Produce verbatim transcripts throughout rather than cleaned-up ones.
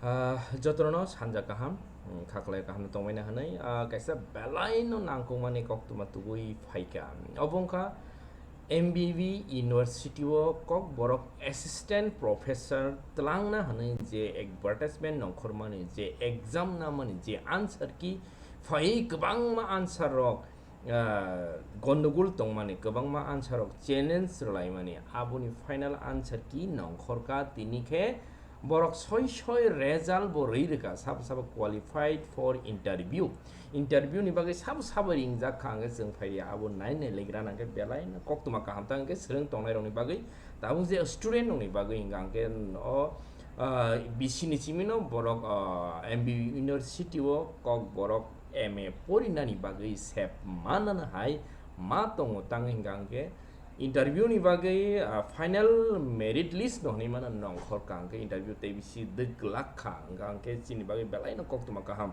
Ah, jotono sanja kaham, mm, khaklai kaham tongmani hwnwi, ah, kaisa belaino nangkukmani koktwma tubui phaikha. Obo wngkha M B B University o Kokborok Assistant Professor twlangna hwnwi je advertisement nongkhormani, je exam namani, je answer key phaiwi kwbangma answer rok, ah, gondogol tongmani, kwbangma answer rok challenge rwlaimani, aboni final answer key nongkhorkha, tini khe borok soi soi result bo rwi rwkha, sabo sabo qualified for interview. Interview ni bagwi sabo sabo ringjak kha, hwnkhe chwng phai abo nai nai legra nang khe belai no koktwma kaham ta hwnkhe swrwng tongnai rokni bagwi, tabuk je student rokni bagwi hwnkha hwnkhe o, ah, B C ni simi no borok, ah, M B B University o Kokborok M A porinani bagwi sep manana hai ma tongo tang hwnkha hwnkhe interview ni bagwi, ah, final merit list no hinwi mano nongkhor kha hwnkhe interview tei bisi dwglak kha hwnkha hwnkhe chini bagwi belai no koktwma kaham.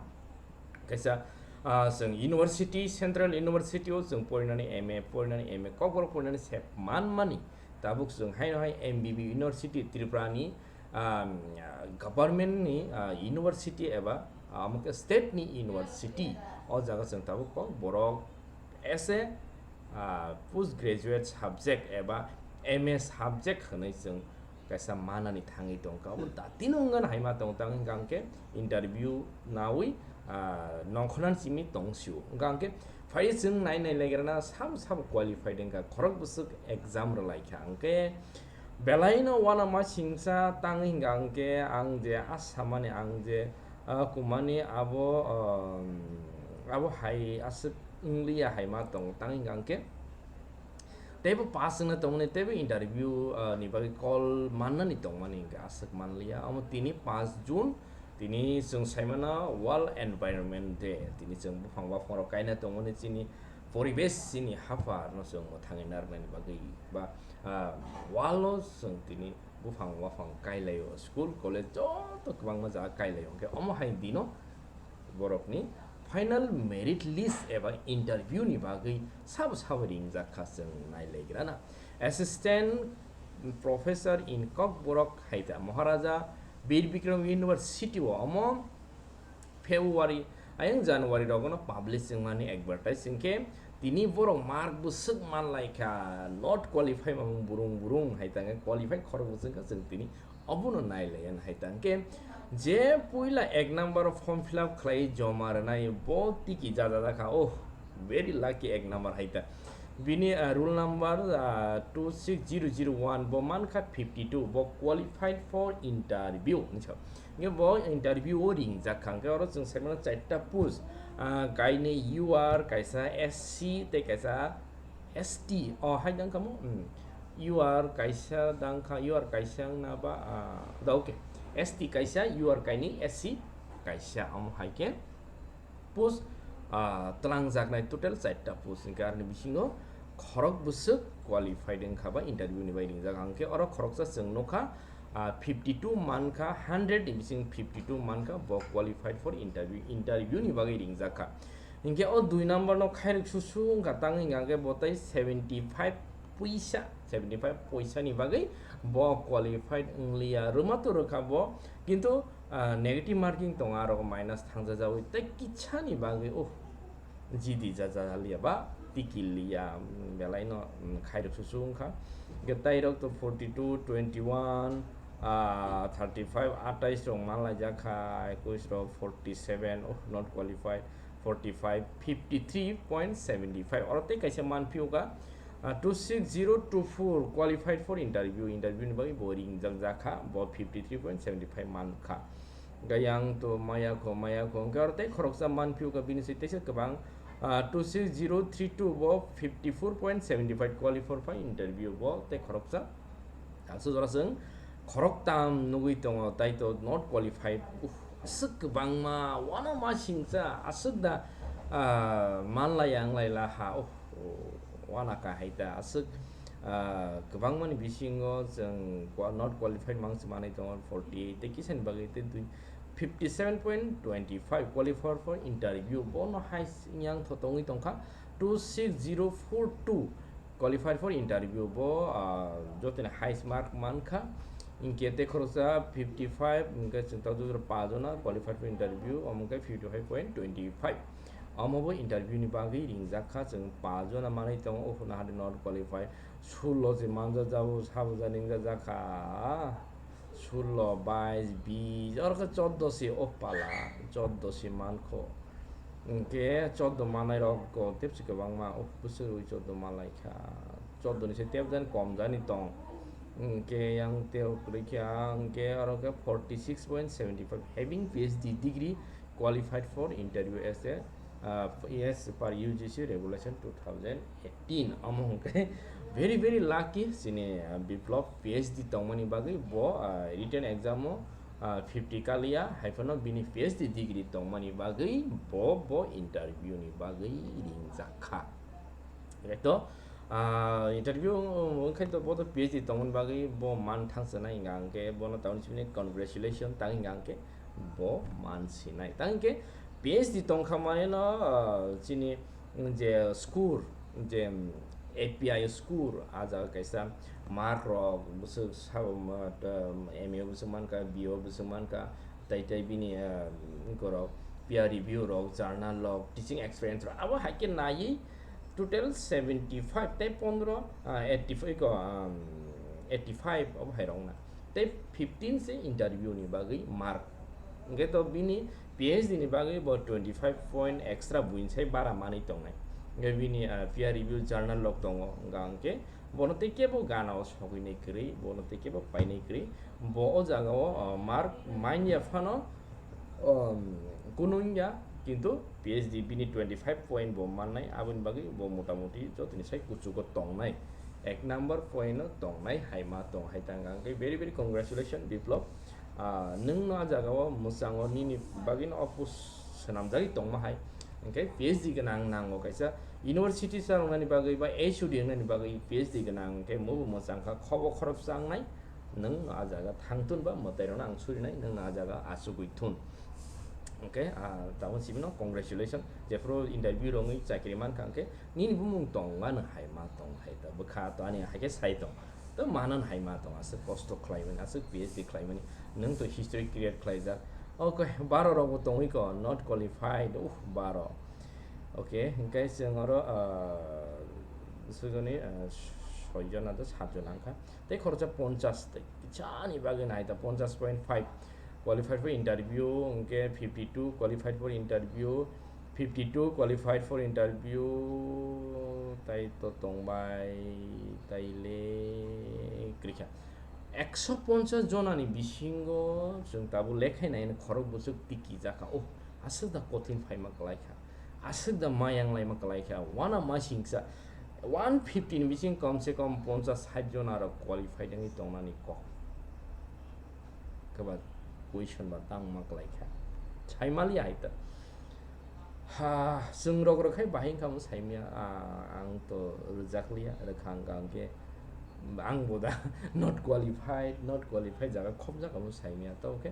Kaisa, ah, chwng university, Central University o chwng porinani M A porinani M A Kokborok porinani sep manmani tabuk chwng haino hai M B B University Tripura ni, ah, government ni, ah, university eba, ah, omo khe state ni university o jaga chwng tabuk Kokborok as a, ah, post graduate subject eba M A subject hwnwi chwng kaisa manani thangwi tongkha. Omo datino wngkha hai ma tong tang hwnkha hwnkhe interview nawi, ah, nongkhornani simi tongsio. Hwnkha hwnkhe phai chwng nai nai legrana sabo sabo qualified wngkha, khorok bwswk exam rwlaikha. Hwnkhe belaino uanama singsa tang hwnkha hwnkhe ang je asamani ang je, ah, kumani abo, um, abo hai aswk wngliya hai ma tong tang hwnkha hwnkhe. Teibo pass wngna tongmani, teibo interview, ah, ni bagwi call mannani tongmani hwnkhe aswk manliya. Omo tini pass June, tini chwng saimano World Environment Day. Tini chwng buphang baphangrok kaina tongmani chini poribesh, chini haphar no chwng mwthangwi narwknani bagwi ba, ah, world o chwng tini buphang waphang kailaio, school, college joto kwbangma jaga kailaio. Hwnkhe omo hai dino borokni final merit list eba interview ni bagwi sabo sabo ringjak kha chwng nailegrana. Assistant Professor in Kokborok hai ta Maharaja Bir Bikram University o omo February ayang January rogono publish wngmani advertise hwnkhe tini borok mark bwswk manlaikha, not qualify mamung burung burung hai tangkhe qualify khorok bwswk kha chwng tini obono nailayan hai tangkhe je puila ek number form fill up khlai joma rwnai bo tiki jajajakha, oh very lucky ek number hai ta. Bini, ah, roll number, ah, two six zero zero one, bo mankha fifty two, bo qualified for interview. Hwnkhe bo interview o ringjak kha. Hwnkhe oro chwng saimano chaita post, ah, kainwi U R, kaisa S C tei kaisa S T. O hai dang kamo? Hmm. U R kaisa dang kha, U R kaisa wngna ba, ah, da, okay. S T kaisa, U R kainwi, S C kaisa. Omo hai khe post, ah, twlangjaknai total chaita post, hwnkhe aroni bisingo khorok bwswk qualified wngkha ba interview ni bai ringjak, hwnkhe oro khoroksa chwng nukha, ah, fifty two mankha, hundred ni bising fifty two mankha, bo qualified for interview, interview ni bagwi ringjak kha. Hwnkhe o dui number no khairok susu wngkha, tang hwnkha hwnkhe bo tei seventy five puisa, seventy five puisa ni bagwi bo qualified wngliya, rwma to rwkha bo, kintu ah, negative marking tongo, aro minus thangjajawi tei kisa ni bagwi, oh, G D jajalia ba tiki liya, mm, belai no, mm, khairok susu wngkha. Hwnkhe tei rok to forty two, twenty one, ah, thirty five, atais rok manlaijak kha, ekush rok forty seven, oh, not qualified, forty five, fifty three point seventy five. Oro tei kaisa manphio ka, ah, two six zero two four qualified for interview, interview ni bagwi bo ringjak jakha, bo fifty three point seventy five mankha. Gayang to maya kho, maya kho, hwnkhe oro tei khoroksa manphio ka bini swi teisa kwbang, ah, two six zero three two bo fifty four point seventy five qualified for interview, bo tei khoroksa. Aswk jora chwng khoroktam nugwi tongo, tai to not qualified. Uff, aswk kwbangma, uanama singcha, aswk da, ah, manlaiya wnglaila ha, uff, uana kahai ta, aswk, ah, kwbangmani bisingo chwng qua-, not qualified mangsi manwi tongo, forty eight tei kisani bagwi tei dui, fifty seven point twenty five qualified for interview, bono hai yang tho tongwi tongkha, two six zero four two qualified for interview, bo, ah, jotoni highest mark mankha, Hinkhe tei khoroksa fifty five, hinkhe chwng tabuk jora pa jona qualified for interview, omo hinkhe fifty five point twenty five. Omo bo interview ni bagwi ringjak kha, chwng pa jona manwi tongo, o phano hade not qualified. Sullo se manja jabo, sabo jani wngya jak kha. Sullo, bais, bis, oro khe choddo se o pala, choddo se mankho. Hinkhe choddo manai rok go tebsi kwbangma, o bwswk rwi choddo manlai kha. Choddo ni se tep jani kom jani tong. Hinkhe yang teo kwrwi kha, hinkhe oro khe forty six point seventy five, having P H D degree qualified for interview as a, uh, as per U G C regulation two thousand eighteen. Omo hinkhe very, very lucky chini, uh, Biplop P H D tongmani bagwi bo, uh, written exam o, uh, fifty kaliya, hai phano bini P H D degree tongmani bagwi bo, bo interview ni bagwi ringjak kha. Right to, ah, interview wngkhe to bo to P H D tongmani bagwi bo man thangsanai, hingkha hingkhe bono tamoni simi congratulation tang, hingkha hingkhe bo man sinai. Tang hingkhe P H D tongkha mane no, ah, chini je score, je A P I score, ah jaga kaisa mark rok bwswk sabo ma-, ta-, M A o bwswk mankha, B O bwswk mankha, tai tai bini, ah, gorok peer review rok, journal rok, teaching experience rok, abo hai khe naiwi total seventy five tei pondro, ah, eighty five ko, um, eighty five abo hai rok na. Tei fifteen se interview ni bagwi mark. Hingkhe to bini P H D ni bagwi bo twenty five point extra buinsai bara manwi tongnai. Hingkhe bini, ah, peer review journal rok tongo, hingkha hingkhe bono tei kebo gana o sogwi nai kwrwi, bono tei kebo painai kwrwi. Bo o jaga o, ah, mark manya phano, um, kunu wngya, kintu P H D bini twenty five point bo mannai, aboni bagwi bo motamuti jotoni sai kuchugo tongnai, ek number point o tongnai hai ma tong hai tang ang khe very, very congratulations Biplop. Ah, nwng no a jaga o mwchang o nini bagwi no o post swnamjagwi tongma hai, hingkhe P H D gwnang nango kaisa university sa rwnani bagwi ba H O D wngnani bagwi P H D gwnang hingkhe mubo mwchang kha, khobo khorop changnai. Nwng a jaga thangthun ba mwtairokno ang surinai, nwng a jaga achugwi thun. Hingkhe, ah, tabuk sibino congratulation. Jephuru interview rwngwi chakri mankha, hingkhe nini bumung tong mano hai ma tong hai ta. Bwkha to ani hai khe sai tong. To mano hai ma tong, aswk kosto khlaimani, aswk P H D khlaimani. Nwng to history create khlaijak. Okay, baro rokbo tongwi ko, not qualified. Uh, baro. Okay, hingkhe chwng oro, ah, swkjoni, ah, soi jona to sat jona wngkha. Tei khoroksa ponchas tei kichani bagwi nai ta ponchas point five qualified for interview, hingkhe fifty two qualified for interview, fifty two qualified for interview, tai to tongbai, tai le kwrwikha. Ekso ponchas jonani bisingo chwng tabuk lekhai nai khorok bwswk tiki jakha. Oh, aswk da kothin phaima kwlaikha. Aswk da mayang laima kwlaikha, wana masingcha one fifty ni bising kom se kom ponchas sait jona rok qualified wngwi tongnani kok. Keba question ba tangma kwlaikha. Saimali hai ta. Ha, chwng rok rok khai bahai wngkha mo saimya, ah, ang to rwjakliya, rwkha wngkha hwnkhe ang bo da not qualified, not qualified jaga khobjak amo saimya, to khe,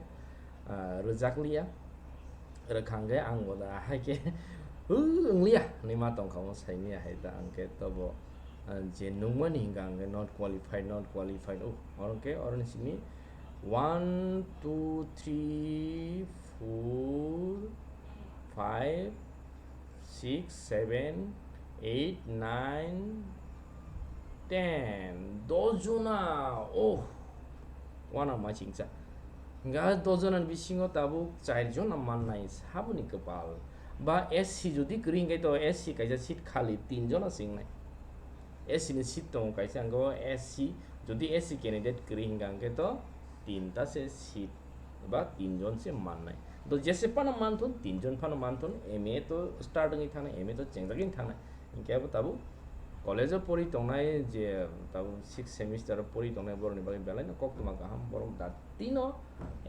ah, rwjakliya. Rwkha hwnkhe ang bo da hai khe, "Hw, wngliya," hinwi ma tongkha mo saimya hai ta, ang khe tobo, ah, je nungmani hingkha ang khe not qualified, not qualified. Oh, oro khe oroni simi one, two, three, four, five, six, seven, eight, nine, ten, dos jona. Oh, wana ma chingcha. Hingkha dos jona ni bisingo tabuk char jona mannai saboni kwpal. Ba S C jodi kwrwi hingkhe to S C kaisa seat khali tin jona se wngnai. S C ni seat tongo kaisa, hingkhe o S C, jodi S C candidate kwrwi hingkha hingkhe to tinta se seat ba tin jon se mannai. To jese phano manthun, tin jon phano manthun, M A to start wngwi thangnai, M A to chengjagwi thangnai. Hingkhe abo tabuk college o pori tongnai je tabuk sixth semester o pori tongnai borokni bagwi belai no koktwma kaham, borok datino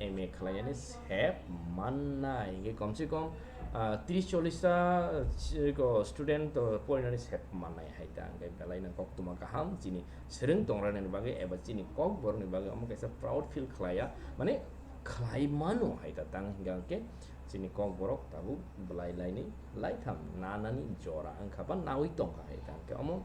M A khlainani sep mannai. Hingkhe komse kom, ah, tris chollis ta, ah, student, ah, porinani sep mannai hai ta, hingkhe belai no koktwma kaham chini swrwng tongranani bagwi eba chini kokborokni bagwi omo kaisa proud feel khlaiya, mane khlai mano hai ta tang hingkha hingkhe chini kokborok tabuk belai laini laitham nanani jora wngkha ba nawi tongkha hai ta hingkhe omo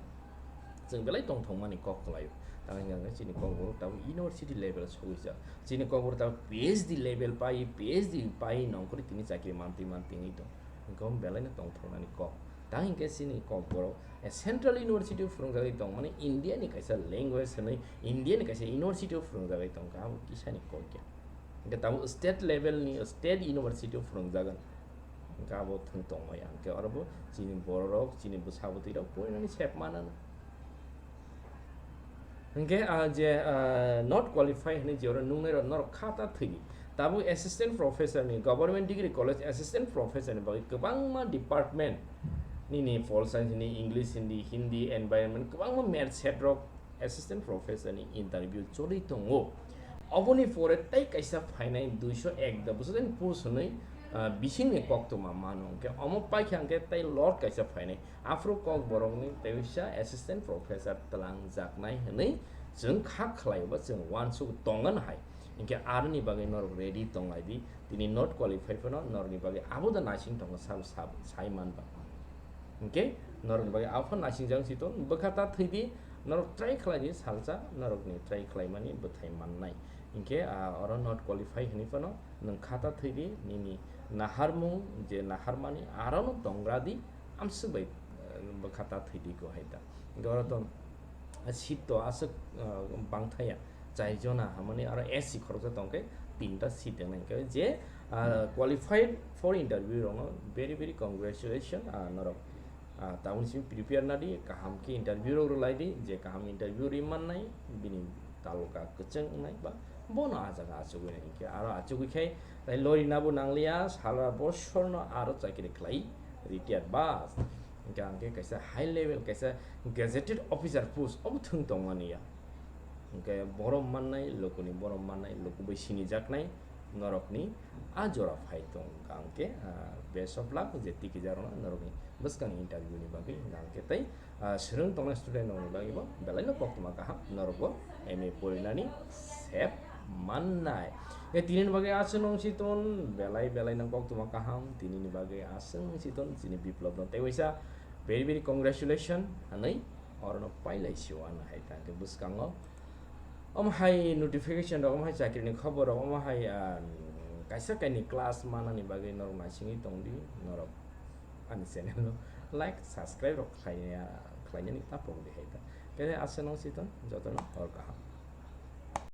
Chwng belai tongthokmani kok kwlaio. Tamo hwnka hwnkhe chini kokborok tabuk university level sogwijak. Chini kokborok tabuk P H D level pai, P H D pai nongkhorwi tini chakri mantwi mantwi wngwi tong. Hwnkhe omo belaino tongthoknani kok. Tamo hwnkhe chini kokborok, eh, Central University o phwrwngjagwi tong, mane India ni kaisa language hwnwi India ni kaisa university o phwrwngjagwi tongkha, abo kisani kok ya. Hwnkhe tabuk state level ni, state university o phwrwngjagwi. Hwnkhe abo thwng tongmaya. Hwnkhe oro bo chini bororok, chini bwsa bwtwirok porinani sep manana. Hwnkhe, ah, je, ah, not qualify hwnwi je oro nungnairok norok kha ta thwi. Tabuk assistant professor ni, government degree college assistant professor ni bagwi kwbangma department nini pol science ni, English, Hindi, Hindi, environment, kwbangma maths set rok assistant professor ni interview choli tongo. Oboni pore tei kaisa phainai duiso ek da bwsajani post hwnwi, ah, bisingni koktwma mano. Hwnkhe omo paikha hwnkhe tei lot kaisa phainai. Aphuru kokborokni teisa assistant professor twlangjaknai hwnwi chwng kha khlaio ba chwng uansuk tongo hai. Hinkhe aroni bagwi norok ready tonglaidi, tini not qualify phano norokni bagwi abo da naising tongo sabo sabo sai manba. Hinkhe norokni bagwi abo phano naisingjak si ton, bwkha ta thwidi, norok try khlaidi salsa, norokni try khlaimani bwthai mannai. Hinkhe, ah, oro not qualify hwnwi phano nwng kha ta thwidi, nini naharmung je naharmani arono tongradi, amswk bai, eh, bwkha ta thwidi ko hai ta. Hinkhe oro to, ah, seat to aswk, ah, bangthaya, chai jona, hamani aro S C khoroksa tongkhe tinta seat wngnai. Hinkhe je, ah, qualified for interview rokno very, very congratulation, ah, norok, ah, tabuk simi prepare nadi, kaham khe interview rok rwlaidi, je kaham interview ri mannai, bini taluka kwchwng wngnai ba bono ah jaga achugwi nai. Hinkhe aro achugwi khai tai lorina bo nangliya, sara bosorno aro chakiri khlai retire bas. Hinkhe ang khe kaisa high level, kaisa gazetted officer post obo thwng tongmani ya. Hinkhe borom mannai, lukuni borom mannai, luku bai sinijaknai norokni a jora phai tong. Hinkhe ang khe, ah, best of luck je tikijarokno norokni bwskang interview ni bagwi. Hinkhe ang khe tei ah, swrwng tongnai student rokni bagwi bo belaino koktwma kaham, norok bo M A porinani sep mannai. Tei tinini bagwi aswk nung si ton, belai belaino koktwma kaham, tinini bagwi aswk nung si ton, chini Biplop no tei waisa very very congratulation hwnwi orono pailai si o ano hai ta hwnkhe bwskango. Omo hai notification rok, omo hai chakri ni khobor rok, omo hai, ah, kaisa kaini class manani bagwi norok naisingwi tongdi, norok ani channel no like, subscribe rok khlaiya, khlainani ta pok di hai ta. Khe aswk nung si ton, jotono hor kaham.